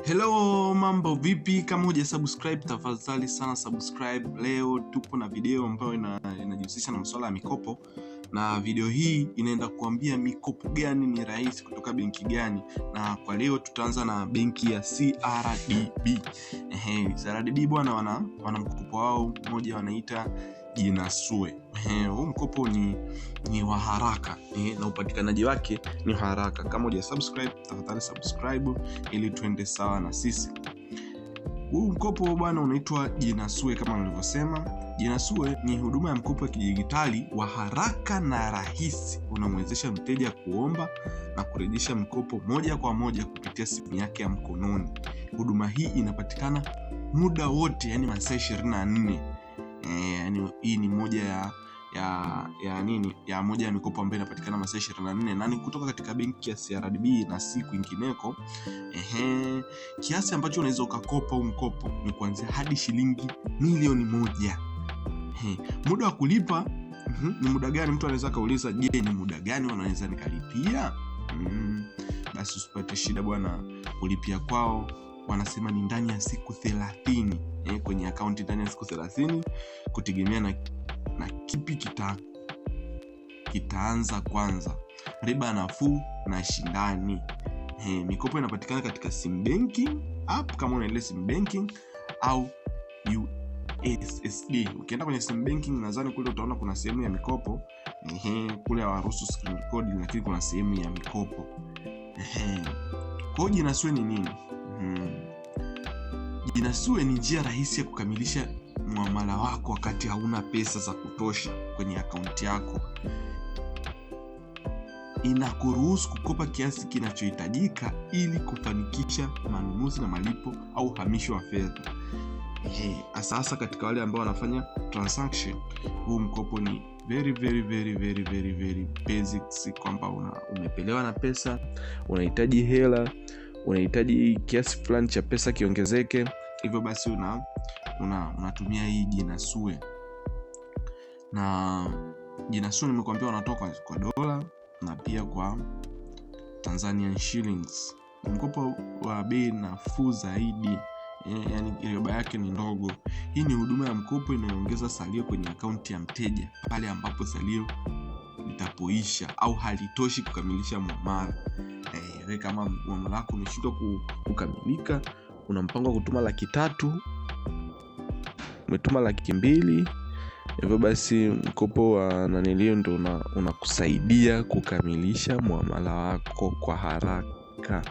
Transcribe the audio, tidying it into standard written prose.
Hello, mambo vipi? Kama huja subscribe tafadhali sana subscribe. Leo tupo na video ambayo inajihusisha na masuala ya mikopo, na video hii inaenda kuambia mikopo gani ni rahisi kutoka benki gani, na kwa leo tutaanza na benki ya CRDB. CRDB bwana, wana mkopo wao mmoja wanaita Jinasue. Huu mkopo ni wa haraka, na upatikanaji wake ni wa haraka. Kama huja subscribe tafadhali subscribe ili tuende sawa na sisi. Huu mkopo bwana unaitwa Jinasue kama nilivyosema. Jinasue ni huduma ya mkopo wa kidijitali wa haraka na rahisi unamwezesha mteja kuomba na kurejesha mkopo moja kwa moja kupitia simu yake ya mkononi. Huduma hii inapatikana muda wote, yani masaa 24. Yani hii ni moja ya nini ya moja ya mikopo ambayo inapatikana masaa 24 na ni kutoka katika benki ya CRDB na si kwingineko. Kiasi ambacho unaweza ukakopa huu mkopo ni kuanzia hadi shilingi milioni 1. Muda wa kulipa ni muda gani? Mtu anaweza kauliza, je, ni muda gani wanaweza nikalipia? Basi usipate shida bwana, kulipia kwao wanasema ni ndani ya siku 30, kwenye akaunti ndani ya siku 30, kutegemea na kipi kitaanza kwanza. Riba nafuu na shindani. Mikopo inapatikana katika sim banking app kama una ile sim banking au USSD. Ukienda kwenye sim banking nadhani kule utaona kuna sehemu ya mikopo. Kule hawaruhusu screen record, lakini kuna sehemu ya mikopo. Kwa hiyo Jinasue ni nini? Jinasue ni njia rahisi ya kukamilisha muamala wako wakati hauna pesa za kutosha kwenye akaunti yako. Inakuruhusu kukopa kiasi kinachohitajika ili kufanikisha manunuzi na malipo au uhamisho wa fedha. Hasa katika wale ambao wanafanya transaction, huu mkopo ni very very very very very very basics, kwamba umepelewa na pesa, unahitaji hela, unahitaji kiasi fulani cha pesa kiongezeke, hivyo basi unatumia hii Jinasue. Na Jinasue nimekuambia wanatoa kwa dola na pia kwa Tanzanian shillings. Mkopo wa bei nafuu zaidi, yani riba yake ni ndogo. Hii ni huduma ya mkopo inayoongeza salio kwenye akaunti ya mteja pale ambapo salio litapoisha au halitoshi kukamilisha muamala. Wewe kama muamala wako umeshindwa kukamilika, una mpango wa kutuma 300,000, umetuma 200,000, hivyo basi mkopo wa nanilio ndio unakusaidia kukamilisha muamala wako kwa haraka.